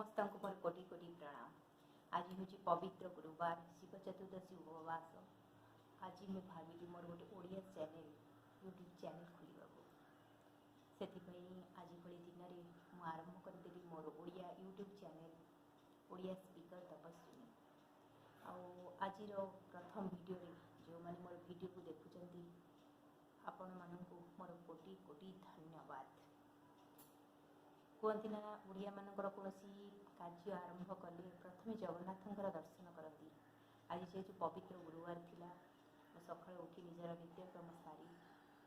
ସମସ୍ତଙ୍କୁ ମୋର କୋଟି କୋଟି ପ୍ରଣାମ। ଆଜି ହେଉଛି ପବିତ୍ର ଗୁରୁବାର, ଶିବ ଚତୁର୍ଦ୍ଦଶୀ ଉପବାସ। ଆଜି ମୁଁ ଭାବିଲି ମୋର ଗୋଟେ ଓଡ଼ିଆ ଚ୍ୟାନେଲ୍, ୟୁଟ୍ୟୁବ୍ ଚ୍ୟାନେଲ୍ ଖୋଲିବାକୁ। ସେଥିପାଇଁ ଆଜି ଭଳି ଦିନରେ ମୁଁ ଆରମ୍ଭ କରିଦେଲି ମୋର Odia YouTube channel, Odia speaker Tapaswini. ଆଉ ଆଜିର ପ୍ରଥମ ଭିଡ଼ିଓରେ ଯେଉଁମାନେ ମୋର ଭିଡ଼ିଓକୁ ଦେଖୁଛନ୍ତି, ଆପଣମାନଙ୍କୁ ମୋର କୋଟି କୋଟି ଧନ୍ୟବାଦ। କୁହନ୍ତି ନା, ଓଡ଼ିଆମାନଙ୍କର କୌଣସି କାର୍ଯ୍ୟ ଆରମ୍ଭ କଲେ ପ୍ରଥମେ ଜଗନ୍ନାଥଙ୍କର ଦର୍ଶନ କରନ୍ତି। ଆଜି ଯେହେତୁ ପବିତ୍ର ଗୁରୁବାର ଥିଲା, ମୁଁ ସକାଳୁ ଉଠି ନିଜର ନିତ୍ୟକ୍ରମ ସାରି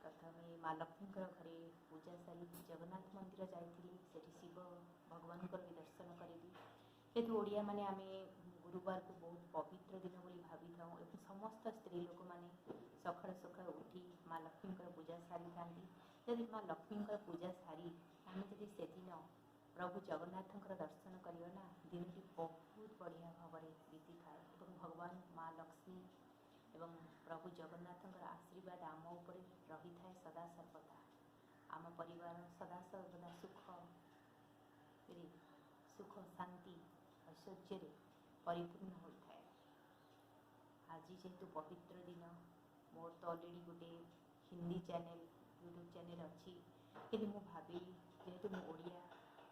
ପ୍ରଥମେ ମା ଲକ୍ଷ୍ମୀଙ୍କର ଘରେ ପୂଜା ସାରି ଜଗନ୍ନାଥ ମନ୍ଦିର ଯାଇଥିଲି। ସେଠି ଶିବ ଭଗବାନଙ୍କର ବି ଦର୍ଶନ କରିଲି। ଯେହେତୁ ଓଡ଼ିଆମାନେ ଆମେ ଗୁରୁବାରକୁ ବହୁତ ପବିତ୍ର ଦିନ ବୋଲି ଭାବିଥାଉ ଏବଂ ସମସ୍ତ ସ୍ତ୍ରୀ ଲୋକମାନେ ସକାଳୁ ସକାଳୁ ଉଠି ମା ଲକ୍ଷ୍ମୀଙ୍କର ପୂଜା ସାରିଥାନ୍ତି। ଯଦି ମା ଲକ୍ଷ୍ମୀଙ୍କର ପୂଜା ସାରି ଆମେ ଯଦି ସେଦିନ ପ୍ରଭୁ ଜଗନ୍ନାଥଙ୍କର ଦର୍ଶନ କରିବା ନା, ଦିନଟି ବହୁତ ବଢ଼ିଆ ଭାବରେ ବିତିଥାଏ ଏବଂ ଭଗବାନ ମା ଲକ୍ଷ୍ମୀ ଏବଂ ପ୍ରଭୁ ଜଗନ୍ନାଥଙ୍କର ଆଶୀର୍ବାଦ ଆମ ଉପରେ ରହିଥାଏ ସଦା ସର୍ବଦା। ଆମ ପରିବାର ସଦା ସର୍ବଦା ସୁଖ, ଶାନ୍ତି, ଐଶ୍ୱର୍ଯ୍ୟରେ ପରିପୂର୍ଣ୍ଣ ହୋଇଥାଏ। ଆଜି ଯେହେତୁ ପବିତ୍ର ଦିନ, ମୋର ତ ଅଲରେଡ଼ି ଗୋଟେ ହିନ୍ଦୀ ଚ୍ୟାନେଲ୍, ୟୁଟ୍ୟୁବ୍ ଚ୍ୟାନେଲ୍ ଅଛି, କିନ୍ତୁ ମୁଁ ଭାବିଲି ଯେହେତୁ ମୁଁ ଓଡ଼ିଆ,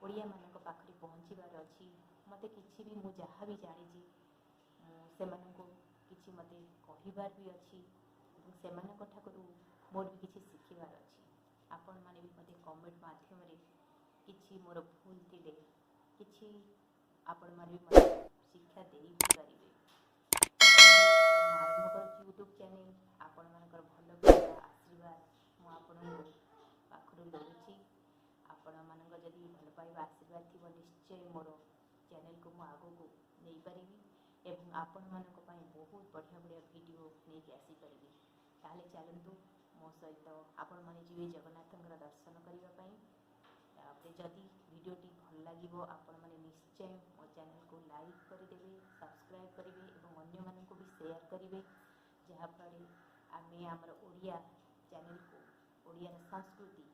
ଓଡ଼ିଆମାନଙ୍କ ପାଖରେ ପହଞ୍ଚିବାର ଅଛି ମୋତେ କିଛି ବି, ମୁଁ ଯାହା ବି ଜାଣିଛି, ମୁଁ ସେମାନଙ୍କୁ କିଛି ମୋତେ କହିବାର ବି ଅଛି ଏବଂ ସେମାନଙ୍କ ଠାରୁ ମୋର ବି କିଛି ଶିଖିବାର ଅଛି। ଆପଣମାନେ ବି ମୋତେ କମେଣ୍ଟ ମାଧ୍ୟମରେ କିଛି ମୋର ଭୁଲ ଥିଲେ କିଛି ଆପଣମାନେ ବି ମୋତେ ଶିକ୍ଷା ଦେଇ ବି ପାରିବେ। ତ ମୁଁ ଆରମ୍ଭ କରୁଛି ୟୁଟ୍ୟୁବ୍ ଚ୍ୟାନେଲ୍। ଆପଣମାନଙ୍କର ଭଲ ପାଇବା, ଆଶୀର୍ବାଦ ମୁଁ ଆପଣଙ୍କୁ ପାଖରୁ ଲୋଡ଼ୁଛି। ଆପଣମାନଙ୍କ ଯଦି ଭଲ ପାଇବା, ଆଶୀର୍ବାଦ ଥିବ, ନିଶ୍ଚୟ ମୋର ଚ୍ୟାନେଲ୍କୁ ମୁଁ ଆଗକୁ ନେଇପାରିବି ଏବଂ ଆପଣମାନଙ୍କ ପାଇଁ ବହୁତ ବଢ଼ିଆ ବଢ଼ିଆ ଭିଡ଼ିଓ ନେଇକି ଆସିପାରିବି। ତାହେଲେ ଚାଲନ୍ତୁ, ମୋ ସହିତ ଆପଣମାନେ ଯିବେ ଜଗନ୍ନାଥଙ୍କର ଦର୍ଶନ କରିବା ପାଇଁ। ତାପରେ ଯଦି ଭିଡ଼ିଓଟି ଭଲ ଲାଗିବ, ଆପଣମାନେ ନିଶ୍ଚୟ ମୋ ଚ୍ୟାନେଲକୁ ଲାଇକ୍ କରିଦେବେ, ସବସ୍କ୍ରାଇବ୍ କରିବେ ଏବଂ ଅନ୍ୟମାନଙ୍କୁ ବି ସେୟାର କରିବେ, ଯାହାଫଳରେ ଆମେ ଆମର ଓଡ଼ିଆ ଚ୍ୟାନେଲକୁ, ଓଡ଼ିଆର ସଂସ୍କୃତି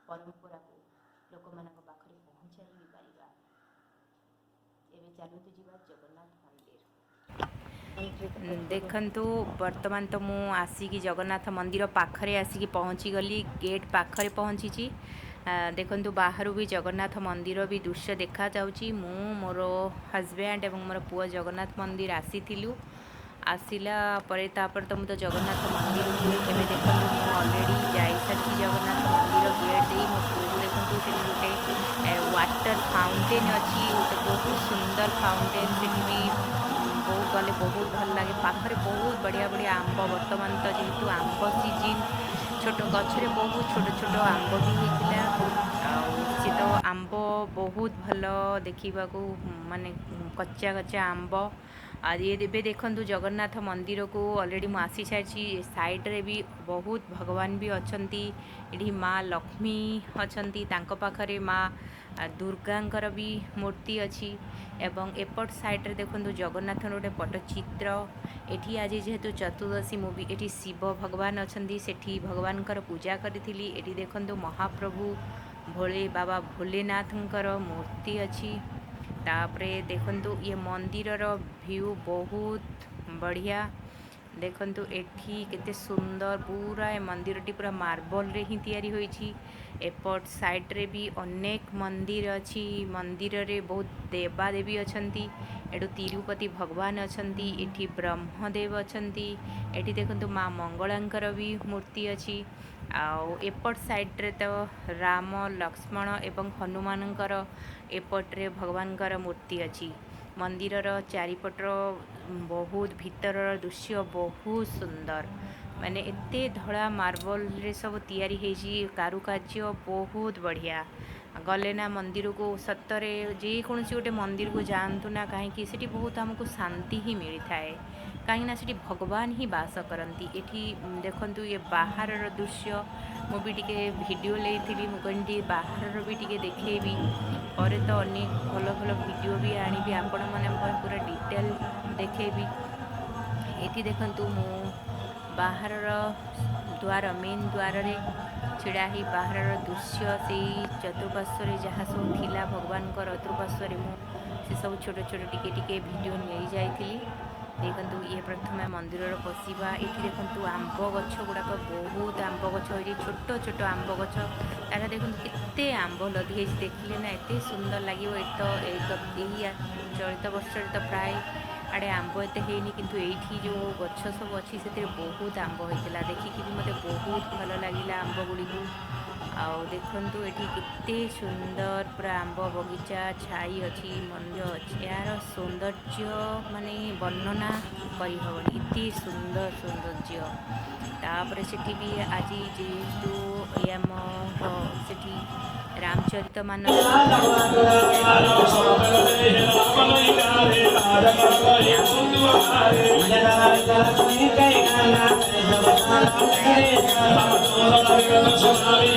ପରମ୍ପରାକୁ ଲୋକମାନଙ୍କ ପାଖରେ ପହଞ୍ଚାଇ ବି ପାରିବା। ଏବେ ଚାଲନ୍ତୁ ଯିବା ଜଗନ୍ନାଥ ମନ୍ଦିର। ଦେଖନ୍ତୁ, ବର୍ତ୍ତମାନ ତ ମୁଁ ଆସିକି ଜଗନ୍ନାଥ ମନ୍ଦିର ପାଖରେ ଆସିକି ପହଞ୍ଚିଗଲି, ଗେଟ୍ ପାଖରେ ପହଞ୍ଚିଛି। ଦେଖନ୍ତୁ, ବାହାରୁ ବି ଜଗନ୍ନାଥ ମନ୍ଦିର ବି ଦୃଶ୍ୟ ଦେଖାଯାଉଛି। ମୁଁ, ମୋର ହଜବ୍ୟାଣ୍ଡ ଏବଂ ମୋର ପୁଅ ଜଗନ୍ନାଥ ମନ୍ଦିର ଆସିଥିଲୁ। ଆସିଲା ପରେ ତାପରେ ତ ମୁଁ ତ ଜଗନ୍ନାଥ ମନ୍ଦିରକୁ ଏବେ ଦେଖନ୍ତୁ, ମୁଁ ଅଲରେଡ଼ି ଯାଇସାରିଛି ଜଗନ୍ନାଥ ମନ୍ଦିର ଗେଟ୍ ଦେଇ। ମୋ ପୁଅକୁ ଦେଖନ୍ତୁ, ସେଠି ଗୋଟେ ୱାଟର ଫାଉଣ୍ଟେନ୍ ଅଛି, ଗୋଟେ ବହୁତ ସୁନ୍ଦର ଫାଉଣ୍ଟେନ୍। ସେଠି ବି ବହୁତ ଗଲେ ବହୁତ ଭଲ ଲାଗେ। ପାଖରେ ବହୁତ ବଢ଼ିଆ ବଢ଼ିଆ ଆମ୍ବ, ବର୍ତ୍ତମାନ ତ ଯେହେତୁ ଆମ୍ବ ସିଜିନ୍, ଛୋଟ ଗଛରେ ବହୁତ ଛୋଟ ଛୋଟ ଆମ୍ବ ବି ହେଇଥିଲା। ଆଉ ସେ ତ ଆମ୍ବ ବହୁତ ଭଲ ଦେଖିବାକୁ, ମାନେ କଚା କଚା ଆମ୍ବ। ଆଉ ଇଏ ଏବେ ଦେଖନ୍ତୁ, ଜଗନ୍ନାଥ ମନ୍ଦିରକୁ ଅଲରେଡ଼ି ମୁଁ ଆସିସାରିଛି। ଏ ସାଇଡ଼୍ରେ ବି ବହୁତ ଭଗବାନ ବି ଅଛନ୍ତି। ଏଠି ମା ଲକ୍ଷ୍ମୀ ଅଛନ୍ତି, ତାଙ୍କ ପାଖରେ ମା ଦୁର୍ଗାଙ୍କର ବି ମୂର୍ତ୍ତି ଅଛି ଏବଂ ଏପଟ ସାଇଡ଼୍ରେ ଦେଖନ୍ତୁ ଜଗନ୍ନାଥଙ୍କର ଗୋଟେ ପଟ୍ଟଚିତ୍ର। ଏଠି ଆଜି ଯେହେତୁ ଚତୁର୍ଦ୍ଦଶୀ, ମୁଁ ବି ଏଠି ଶିବ ଭଗବାନ ଅଛନ୍ତି, ସେଠି ଭଗବାନଙ୍କର ପୂଜା କରିଥିଲି। ଏଠି ଦେଖନ୍ତୁ, ମହାପ୍ରଭୁ ଭୋଳେ ବାବା ଭୋଲେନାଥଙ୍କର ମୂର୍ତ୍ତି ଅଛି। ତାପରେ ଦେଖନ୍ତୁ, ଇଏ ମନ୍ଦିରର ଭ୍ୟୁ ବହୁତ ବଢ଼ିଆ। ଦେଖନ୍ତୁ, ଏଠି କେତେ ସୁନ୍ଦର ପୁରା ଏ ମନ୍ଦିରଟି ପୁରା ମାର୍ବଲରେ ହିଁ ତିଆରି ହୋଇଛି। ଏପଟ ସାଇଡ଼୍ରେ ବି ଅନେକ ମନ୍ଦିର ଅଛି। ମନ୍ଦିରରେ ବହୁତ ଦେବାଦେବୀ ଅଛନ୍ତି। ଏଠୁ ତିରୁପତି ଭଗବାନ ଅଛନ୍ତି, ଏଠି ବ୍ରହ୍ମଦେବ ଅଛନ୍ତି। ଏଠି ଦେଖନ୍ତୁ, ମା ମଙ୍ଗଳାଙ୍କର ବି ମୂର୍ତ୍ତି ଅଛି। ଆଉ ଏପଟ ସାଇଡ଼୍ରେ ତ ରାମ, ଲକ୍ଷ୍ମଣ ଏବଂ ହନୁମାନଙ୍କର ଏପଟରେ ଭଗବାନଙ୍କର ମୂର୍ତ୍ତି ଅଛି। ମନ୍ଦିରର ଚାରିପଟର ବହୁତ ଭିତରର ଦୃଶ୍ୟ ବହୁତ ସୁନ୍ଦର, ମାନେ ଏତେ ଧଳା ମାର୍ବଲରେ ସବୁ ତିଆରି ହେଇଛି, କାରୁକାର୍ଯ୍ୟ ବହୁତ ବଢ଼ିଆ। ଗଲେ ନା ମନ୍ଦିରକୁ, ସତରେ ଯେକୌଣସି ଗୋଟେ ମନ୍ଦିରକୁ ଯାଆନ୍ତୁ ନା କାହିଁକି, ସେଠି ବହୁତ ଆମକୁ ଶାନ୍ତି ହିଁ ମିଳିଥାଏ, କାହିଁକିନା ସେଠି ଭଗବାନ ହିଁ ବାସ କରନ୍ତି। ଏଠି ଦେଖନ୍ତୁ, ଇଏ ବାହାରର ଦୃଶ୍ୟ। ମୁଁ ବି ଟିକେ ଭିଡ଼ିଓ ନେଇଥିଲି। ମୁଁ କହିଲି ଟିକେ ବାହାରର ବି ଟିକେ ଦେଖେଇବି। ପରେ ତ ଅନେକ ଭଲ ଭଲ ଭିଡ଼ିଓ ବି ଆଣିବି, ଆପଣମାନଙ୍କ ପାଇଁ ପୁରା ଡିଟେଲ୍ ଦେଖେଇବି। ଏଠି ଦେଖନ୍ତୁ, ମୁଁ ବାହାରର ଦ୍ୱାର, ମେନ୍ ଦ୍ୱାରରେ ଛିଡ଼ା ହେଇ ବାହାରର ଦୃଶ୍ୟ, ସେଇ ଚତୁଃପାର୍ଶ୍ୱରେ ଯାହା ସବୁ ଥିଲା ଭଗବାନଙ୍କର ଚତୁଃପାର୍ଶ୍ୱରେ, ମୁଁ ସେସବୁ ଛୋଟ ଛୋଟ ଟିକେ ଟିକେ ଭିଡ଼ିଓ ନେଇଯାଇଥିଲି। ଦେଖନ୍ତୁ, ଇଏ ପ୍ରଥମେ ମନ୍ଦିରର ପଶିବା। ଏଠି ଦେଖନ୍ତୁ, ଆମ୍ବ ଗଛ ଗୁଡ଼ାକ, ବହୁତ ଆମ୍ବ ଗଛ ହେଇଛି, ଛୋଟ ଛୋଟ ଆମ୍ବ ଗଛ। ତାର ଦେଖନ୍ତୁ କେତେ ଆମ୍ବ ଲଦି ହେଇଛି, ଦେଖିଲେ ନା ଏତେ ସୁନ୍ଦର ଲାଗିବ। ଏ ତ ଏଇ ଚଳିତ ବର୍ଷରେ ତ ପ୍ରାୟ ଆଡ଼େ ଆମ୍ବ ଏତେ ହେଇନି, କିନ୍ତୁ ଏଇଠି ଯେଉଁ ଗଛ ସବୁ ଅଛି ସେଥିରେ ବହୁତ ଆମ୍ବ ହେଇଥିଲା। ଦେଖିକି ବି ମୋତେ ବହୁତ ଭଲ ଲାଗିଲା ଆମ୍ବ ଗୁଡ଼ିକୁ। ଆଉ ଦେଖନ୍ତୁ, ଏଠି କେତେ ସୁନ୍ଦର ପୁରା ଆମ୍ବ ବଗିଚା, ଛାଇ ଅଛି, ମନ୍ଦିର ଅଛି। ଏହାର ସୌନ୍ଦର୍ଯ୍ୟ ମାନେ ବର୍ଣ୍ଣନା କରିହେବନି, ଏତେ ସୁନ୍ଦର ସୌନ୍ଦର୍ଯ୍ୟ। ତାପରେ ସେଠି ବି ଆଜି ଯେହେତୁ ଏ ଆମର ସେଠି ରାମଚରିତ ମାନସ ରାମଚରିତ ମାନସ।